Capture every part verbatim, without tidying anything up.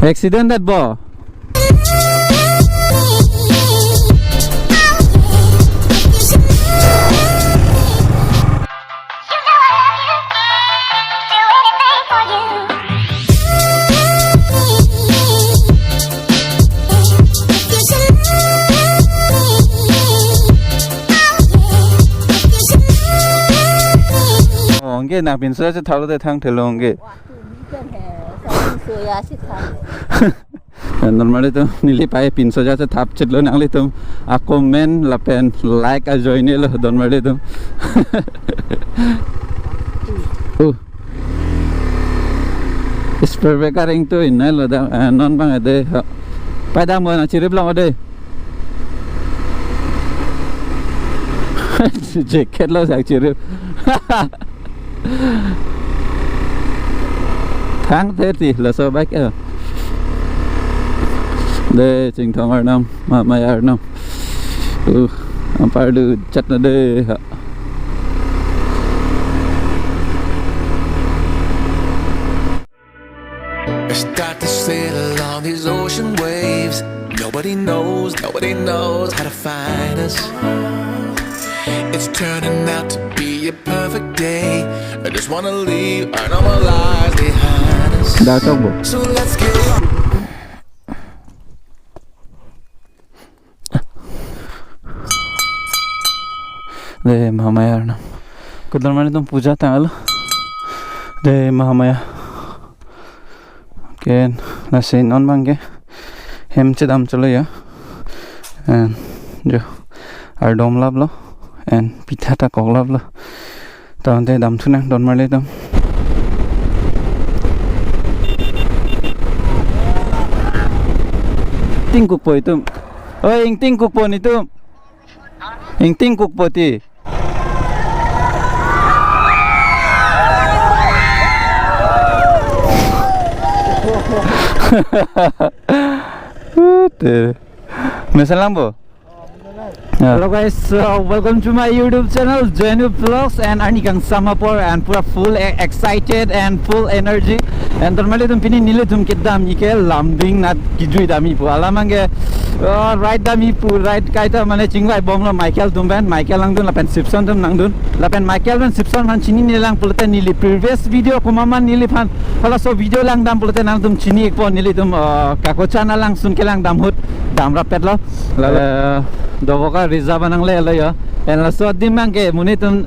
Accident det bo. Oh, anke nangpinso si thalo te thang thelo anke. Soya si thang. Normally to neli pai pinso ja se thap chetlo, nanglitum a-comment lapen like ajoine lo normally to. Uh. Is perfect karing to inai lo da, eh, non bang ade. Pai dam mo nangchirip long ade. Jacket lo sak chirip. Thang theti laso bike, eh. De, Chinthong arnam, Mahamaya arnam. Uh, anparlo chatna de ha. Start to sail along these ocean waves. Nobody knows, nobody knows how to find us. It's turning out to be a perfect day. I just wanna leave our normal lives behind us. Dak tok bo. So let's get De, Mahamaya arnam. Kedamtang nanglitum puja tanglo. De, Mahamaya. Ken, lasi non bang ke hem chedam cholo ya. And jo, ardom laplo. And pitha ta kok laplo. Tangte damthunang don marli atum. Ingtingkokpo itum. Oi, ingtingkokpo netum. Ingtingkokpo ti. Te. Mesen lang bo. Yeah. Hello guys, so welcome to my YouTube channel, Joinu Vlogs, and arni kangsam apor and pura full e- excited and full energy. And don marli atum, pini nelitum kedam ike Lumding nat kejui damji pu. Alam abangke, uh, ride damji pu, ride kaita mane chingvai bomlo Michael atum pen, Michael nangdun lapen Sipson atum nangdun. Lapen Michael pen Sipson aphan chinine lang pulote neli previous video komat ma neliphan halaso video langdam pulote nangtum chini-ikpo, nelitum, uh, Kakocha alang ason kelang dam ahut damrappetlo. Lale, eh, Doboka reserve nanglelo ya. And laso adim abangke monit atum,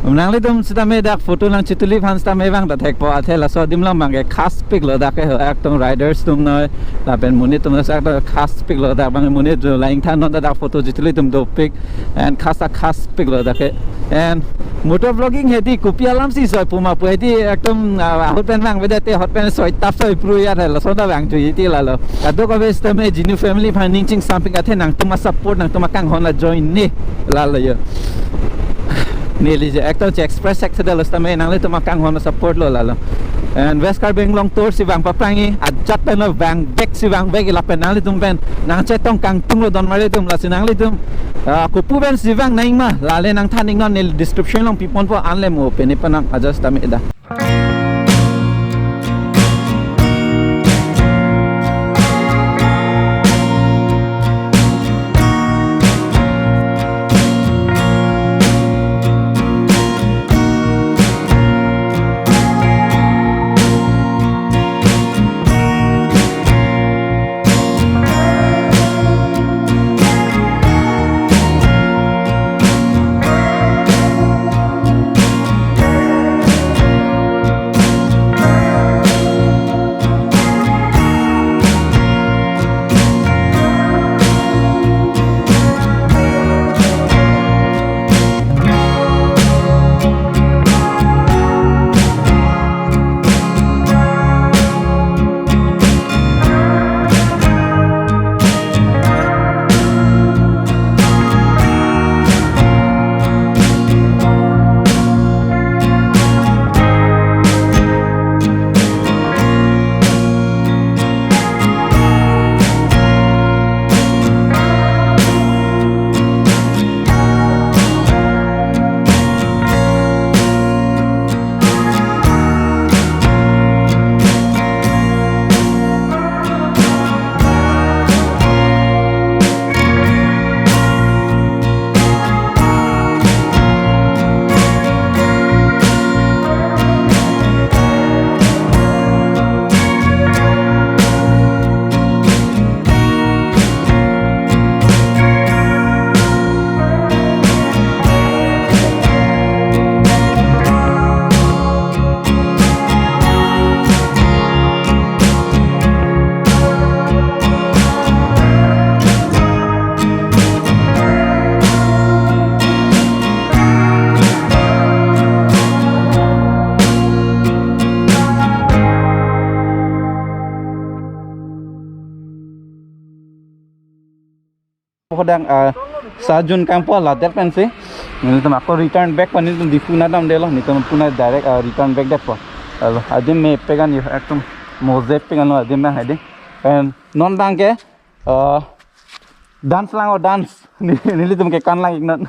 nanglitum sitame dak photo nangchetuli aphan sitame vang ta thekpo, athe laso adim along abangke khas piklo dak ke, ekdom riders atum noi, lapen monit atum laso ekdom khas piklo dak abang, monit atum la ingthan non ta dak photo chetuli atum dopik, and khas ta khas piklo dak ke. And motor vlogging hedi kopi alam si soi puma pu hedi ekdom, ah, ahut pen vangvedet te ahut pen soi tap soi pru ya, laso ta vangthu iti lalo. Kadokave sitame Joinu family aphan ning chingsampik athe nangtum a-support, nangtum akanghon ajoine lalo ya. Neli je ekdom che express sekthedetlo sitame nanglitum akanghon a-support lo lalo. And West Karbi Anglong tour si vang paprangji, ajat pen lo vangvek si vangvek lapen nanglitum pen nangchetong kangtunglo don marli atum, lasi nanglitum, ah, kopu pen si vang nangji ma, lale nangthan-iknon, neli description along piponpo, anle mo pini penang aja sitame ida. Pokdang, ah, Sahajun kangpu ladet pensi nelitum ako return back pu nelitum Diphu nangdamdetlo, nelitum puna direct, ah, return back detpo. Alo, adim mepik an yo, ekdom mojepik anlo adim abang hedi. Pen non abangke, ah, dance lang o, dance. Nelitum ke kan lang iknon.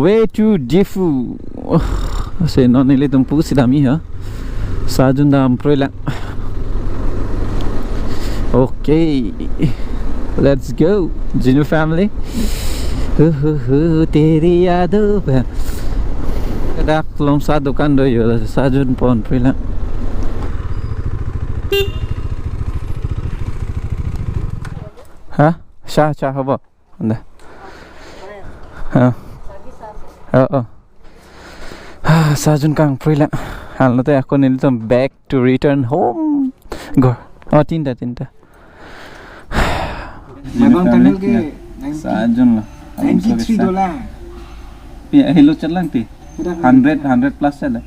Way to Diphu. Lasi non nelitum pusi damji ha. Sahajun damproi lang. Okay. Let's go. Jinu family. Hu, hu, hu, teri yado pe. Dak Longsa dukan do yo, Sahajun ponproi lang. Ha? Cha, cha, hobo. Anda. Ha. Oh, oh. Ah, Sahajun kangproi lang. Hal lote ako nelitum back to return home. Go. Oh, tinta, tinta. Mabang tunnel ke ninety, Sahajun lo. Ninety-three dollar. Ya, helo chelang ti. Hundred, hundred plus chelang.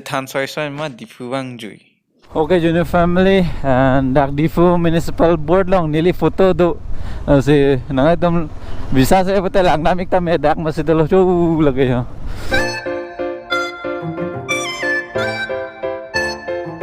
Than soi soi ma Diphu vangjui. Okay, Junior family, and dak Diphu Municipal Board along neli photo do. Lasi nangtum bisa se pute langdam ik tame, dak masi dolo chu lake ho.